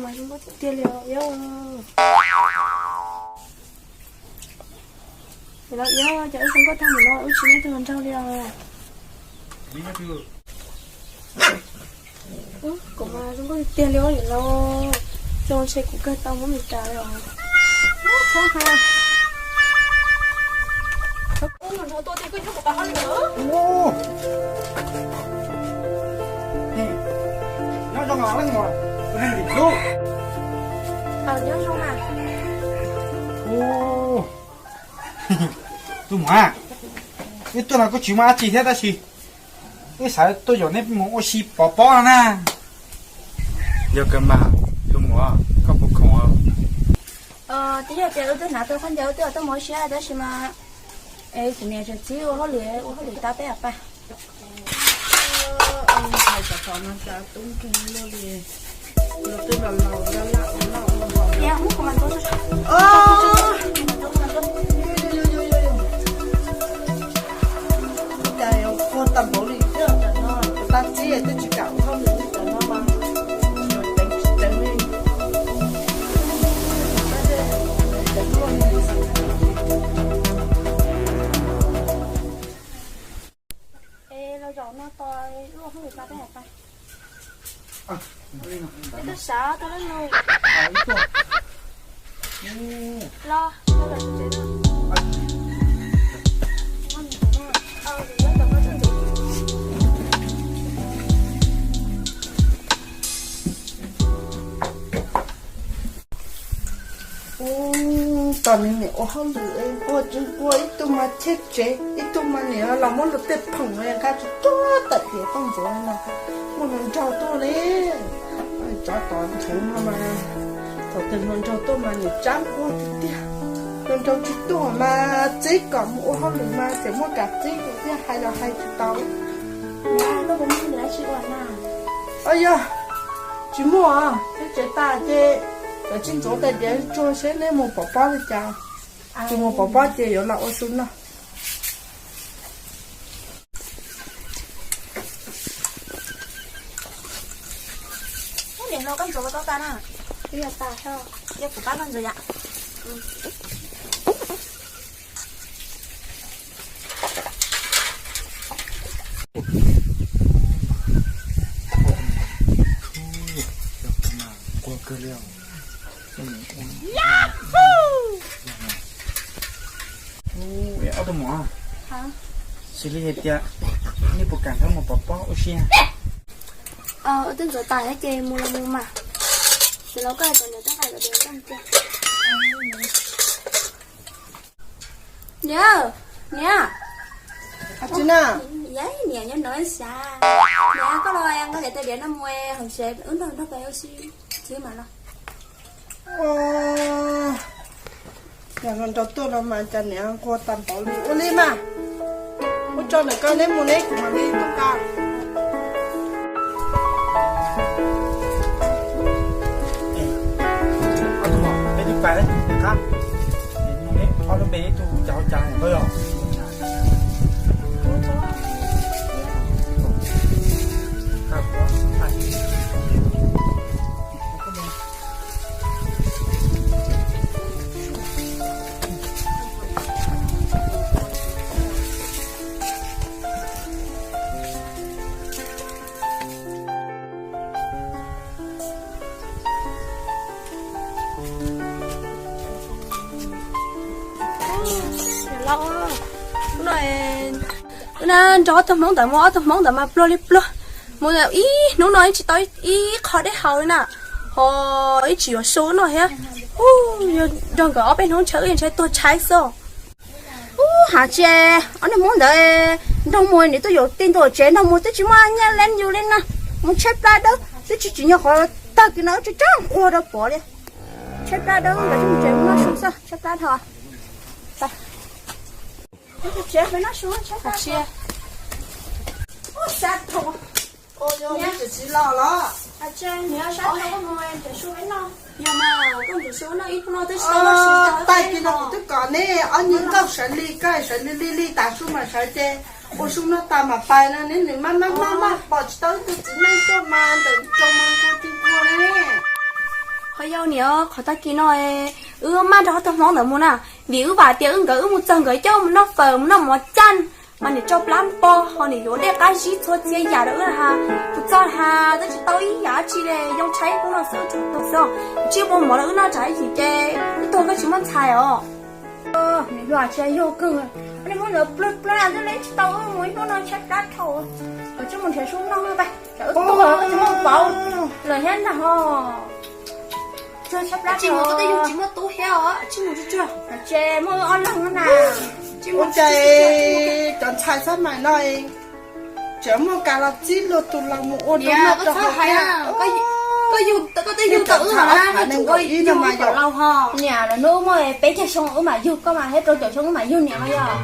Mas zoo nkauj tiag tiag li os Iab. Los Iab, cas wb zoo nkauj tag mus no wb tsis muaj ib tug hluas nraug li os. Kuv mas zoo nkauj tiag tiag li os los, zoo ntshe kuv kawg tau muab nws ras li os. Nyob zoo os leej muam, tus neeg Vim Hlub. Nyob zoo mas. Tus muam, wb tuaj no kuj tsis muaj dab tsi thiab tab sis wb xav tuaj yaum neb mus ua si pov pob no na. Yog kawg mas, tus muam, koj puas khoom? Twb yog tias wb twb hnav tau khaub ncaws wb twb tuaj mus ua si tab sis mas kuv niam tseem txib ua hauj lwm, ua hauj lwm tau peb ua pa. Hais tom tom no cas tub nkeeg luaj li, los twb los laus laj laj ua noj ua haus. Cas yuav quaj tag npaum li thiab tam no, kuv tab txib twb tsis kam ua hauj lwm li tam no mas, teev tsis teev li. Es los zaum no tos luaj hauj lwm tau peb hais tau. Peb tuaj sawv tuaj lub no. Los, los lawm tsev no. Ub, tos nws niam ua hauj lwm es nquag tsis nquag, ib tug mas cheb tsev, ib tug mas niam los muab luag tej phoom nqa tsis tuag tawm tias toj ntxuav no. Muaj hluas nraug tuaj li, tsov tom ntheev no mas, thaum twg hluas nraug tuaj mas niam tsab nquag tiag tiag. Hluas nraug tsis tuaj mas txib kom mus ua hauj lwm mas tseem muaj kam txib tiag, hais los hais tsis tau. Yog, tsis muaj, teb tsev tas ces cov tsis ntxuav tais diav tsuag seb neb mus pov pob li cas. Tsis mus pov pob ces yuav los ua su noj. Ub, niam hluas, koj ntxuav tau tas na? Yog kuv pab koj ntxuav yom. Ob tug muam, xws li hais tias nej puas kam nrog mus pov pob ua si? Wb twb ntxuav tas thiab ces mus los mus mas. Ces los koj hais kom niam txhob hais lawv tias koj mus tiag. Niam, niam. Niam nyob no xyav. Niam, koj los nqa cov tais diav no mus hauv tsev, wb nrog nrog peb ua si xwb mas los. Yog hluas nraug tuaj no mas cas niam nquag tag npaum li. Ua li mas, ua tso ntawm koj neb mus neb, kuv mam li tuaj nqa. Peb twb pais lawm, ob lub npe ib tug cas hauv cas koj yog. Hnub no nrog ob tug hmoob ntawd mus, ob tug hmoob ntawd mas pluag li pluag. Mus ib hnub no ib tsis tau ib qho dej haus li na, ho ib tsis yuav su no thiab. Hu, nrog nkawd ob peb hnub ntshe wb ntshe tuag tshaib xwb. Ub, hais tias ob niag hmoob ntawd nrog mus, nws tuaj yuav tij ntua tsev nrog mus twb tsis muaj nyiaj leej yus li na. Mus tshaib plab dawb, twb tsis tsim nyog qhov tag kis no wb tsis tsob nquag rau pov li. Tshaib plab dawb, nkawd twb mus tsev mus noj su xwb, tshaib plab dhau. Ub, sab thaum Niam, niam, sab thaum mus nrhiav su peb noj. Yog mas, koj nrhiav su noj ib hnub no twb tsis tau noj su tag. Tag kis no kuv twb kom neb ob niag nkauj sawv li, koj sawv li li li tas su mas sawv ces ua su noj tas mam pais no, neb nws maj maj maj maj pom tsis tau ib tug txiv neej tuaj mas ntawm rau mas nquag ti nquag ne. Yog niam, qhov tag kis no wb maj nrog ob tug hmoob ntawd mus na, vim wb vam tias wb nkawd wb mus txog nkawd coj mus noj fawm mus noj mov caj, mas niam tso plab npo ho niam yuav dej qab zib txhua txhia yam rau wb na has. Kuv txog has twb tsis tau ib yam dab tsi li, yoo tshaib hnub no xwb wb tsuas tuag xwb. Tsij muab mov rau wb noj tsam ib chim ces wb tuag koj tsis muaj ntxhais os. Niam hluas tsis yog kawg, nej muab ntawd plab plab twb le tsis tau wb mus ib hnub no tshaib plab dhau. Koj tsis mus nrhiav sub noj pab, tsam wb tuag koj tsis muaj pauv lawm thiab ntag ho. Tshaib plab tsis mus, koj tej yug tsis muaj tub thiab os, tsis mus tsuag tsuag. Ces muaj wb ob leeg na. Ua cas cov ntxhais xab mais no tseem muaj kas los txib luag tus laus mus ua dua noj rau hauv thiab. Koj yug, koj twb yug tau wb hov na, koj tseem ua yug ib yam laus ho. Niam, lawv hnub muaj peb caug xyoo wb mam yug, koj mas thiab rau caum xyoo wb mam yug niam no yog.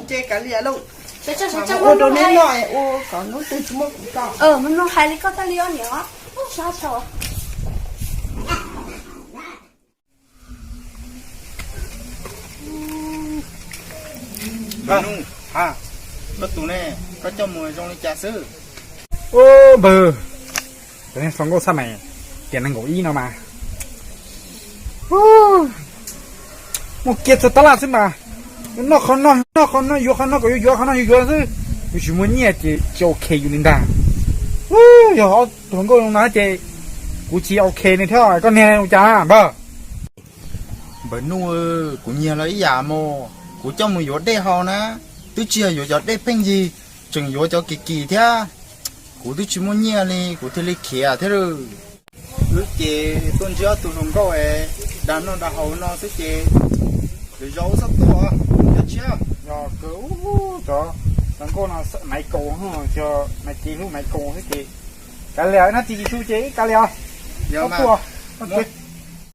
Ces kav liam lauj, ua rau neb noj es ua kom hnub twg tsis muaj kuv noj. Hais li koj tag li os niam. Npawg Nuj, koj tus ne, koj coj mus zoo li cas xwb? Ub npawg, cov neeg hluas nkauj xab mais tiam nees nkaum ib no mas muaj kiag txog tab laj xwb mas, noj qhov no noj qhov no, yuav qhov no kom yuav yuav qhov no yuav yuav xwb. Kuv tsis muaj nyiaj ces tsis ok yus li ntag. Yog ob tug hluas nkauj zoo no ces kuv tsis ok li thiab. Koj niag ua cas npawg? Npawg Nuj, kuv nyiag los ib yam mos, kuv coj mus yuav dej haus na, twb tsis yog yuav cov dej pheej yig, tseem yuav cov kim kim thiab. Kuv twb tsis muaj nyiaj li, kuv thiaj li khiav thiab lawm. Wb ces tuaj ntsib ob tug hluas nkauj es dag noj dag haus no xwb ces lwm zaus wb txhob tuaj, yog tshiab. Yog kawg, cov hluas nkauj no Maiv Kaus, cov Maiv Kaus xwb ces kav liam, nab tsis tsis su ces ib kav liam os.